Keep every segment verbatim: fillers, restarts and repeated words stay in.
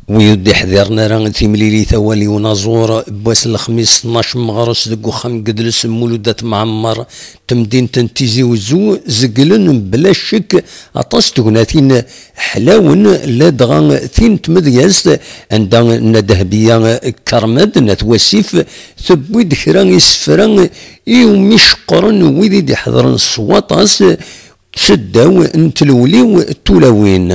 Wi ur d-iḥdiren ara timlilit Awal i unaẓur n wass n lexmis tnac n meɣres deg uxxam n yidles n Mulud At Mɛemmer, temdint n Tizi Uzzu, zeglen bla ccek aṭas n tegnatin ḥlawen, ladɣa tin n tmedyazt, anda Nna Dehbiya Kermad n At Wasif tewwi-d kra isefra iwumi ceqqren wid i d-iḥedren s waṭas seddaw n tlewliw n tulawin.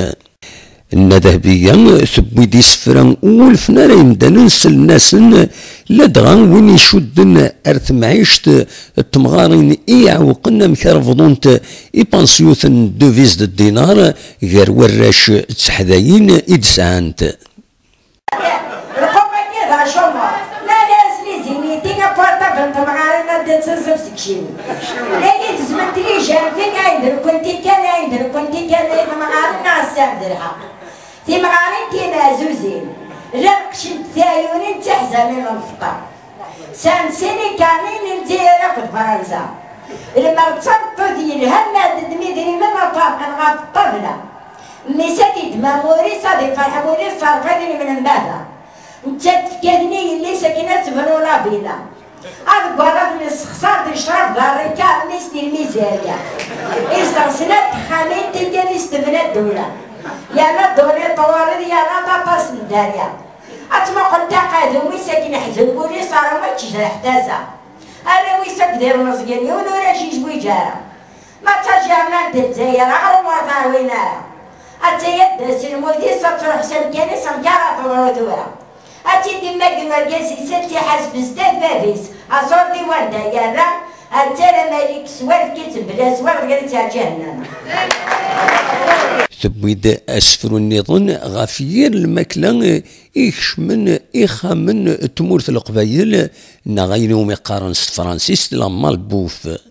Nna Dehbiya tewwi-d isefra ur wulfen ara yemdanen, sellen-asen, ladɣa win icudden ar temɛict n temɣarin i iɛewqen amek ara bḍunt i pansiyut n devise de dinar gar warrac d teḥdayin i d-sɛant. Lqum-agi d acumer. Ma d ass-nni zimiti, apurṭabl n temɣarin ad d-teẓẓef seg cimi. Nagi tezment lijanfin, ayen d nekkenti kan, ayen d nekkenti kan, ay temɣarin neɣ sser d lḥeqq. Timɣarin timeɛzuzin, llan qecent tayunin d tiḥzanin n lfeṭṭa. Sɛan sin ikarniyen n Lezzayer akked Fransa. Lemmer d tameṭṭut yelhan, ma d-ddem idrimen ad ferqen ɣef ṭṭabla. Mmi-s ad t-yeddem amur-is, ad iferḥ wul-is s rrxil n lmenbada. Nettat tefka-ten i yelli-s akken ad tebnu labila. Ad ggareɣ nessexṣar di ccrab d rrika, mmi-s di lmizerya. Izdeɣ snat texxamin, tikkal-is tebna ddula. Yerna dduni ṭwuriḍ, yerna aṭas n dderya. Ad tmuqel taqadum-is akken ḥzen wul-is, ar ma tejreḥ tasa. Arraw-is akk d irmeẓyen, yiwen ur as-yezwiǧ ara. Ma d tajerna n Lezzayer, aɣrum ur t-rwin ara. Attaya d-as lmut-is, ad truḥ s amkan-is, amek ara teḍru tura? Ad tt-id-immagen urgaz-is, ad tt-iḥaseb zdat bab-is, aẓur di wanda yerra, ad tara malik s war tkitt bla s war ɣir tt ar ǧahennama. Tewwi-d asefru nniḍen ɣef yir lmakla ikecmen ixxamen n tmurt n Leqbayel, neɣ ayen iwumi qqaren s tefransist la malbouffe.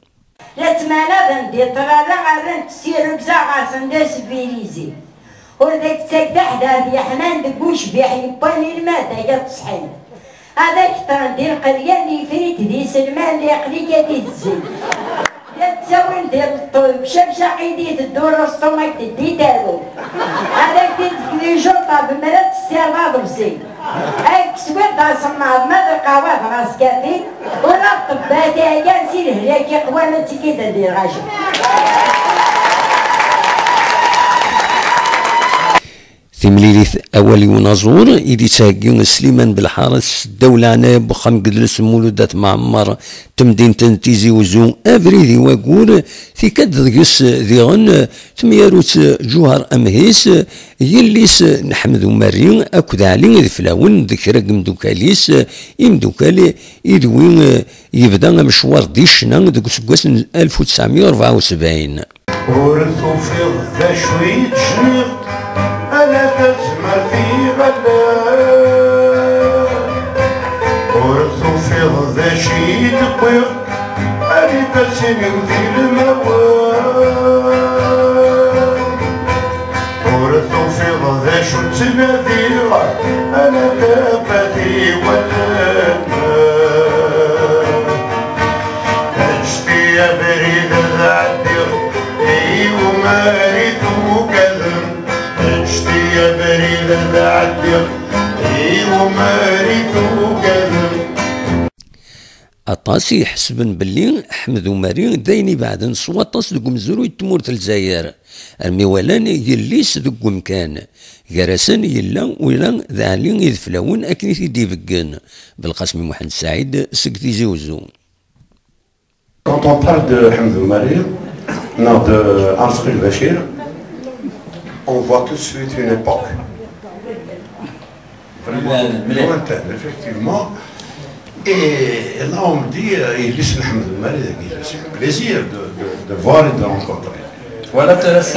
La ttmanaden di ṭṭrada, rran-t s tirrugza ɣer-sen d asvilizi. Ur d ak-ttag taḥdart yeḥman deg ucbiḥ yewwan ilmad ay aṭeṣḥi. Ad ak-ṭṭren di lqelyan n ifrit d iselman, la iqli-k ad itezzi. La ttawin di ṭṭub, cabcaq i d-iteddu, rusṭum ad k-teddi taru. Ad ak-d-tefk di juṭab, mra tessireḍ aḍebsi. Ad k-swiḍ d asemmaḍ, ma d lqahwa dɣa skafi, ula d ṭṭebbat iɛyan si lehlak iqwan ad tt-ikiden di lɣaci. Timlilit Awal i unaẓur i d-yettheggi Sliman Belḥaret s ddaw leɛnaya n wexxam n yidles n Mulud At Mɛemmer, temdint n Tizi Uzzu, abrid i wayyur, tikka-d deg-s diɣen temyarut Ǧuher Amhis, yelli-s n Ḥmed Umerri akked Ɛli Ideflawen d kra n yimdukal-is, imdukal i d wi yebda amecwar di ccna deg useggas n alef u tesɛemya u rebɛa u sebɛin. Ur tufiḍ d acu i d-cniɣ, ala tazmert i ɣallen. Ur tufiḍ d acu i d-wwiɣ, ar ifassen-iw di lmawal. Ur tufiḍ d acu ttnadiɣ, ala tafat i wallen. Ǧǧet-iyi abrid ad ɛeddiɣ, i umar i tugadem. Ǧǧet-iyi abrid ad ɛeddiɣ, i umar i tugadem. Aṭas i iḥesben belli Ḥmed Umari d ayen ibeɛden s waṭas deg umezruy n tmurt n Lezzayer, armi walan yelli-s deg wemkan. Gar-asen yella ula d Ɛli Ideflawen akken i t-id-ibeggen. Belqasem Muḥend Saɛid seg Tizi Uzzu. Quand on parle de Ḥmed Umari, neɣ de Ansri Bacir, on voit tout de suite une époque vraiment lointaine, effectivement. Et là, on me dit, euh, il est Ḥmed Umari, c'est un plaisir de, de, de voir et de rencontrer. Voilà, tu restes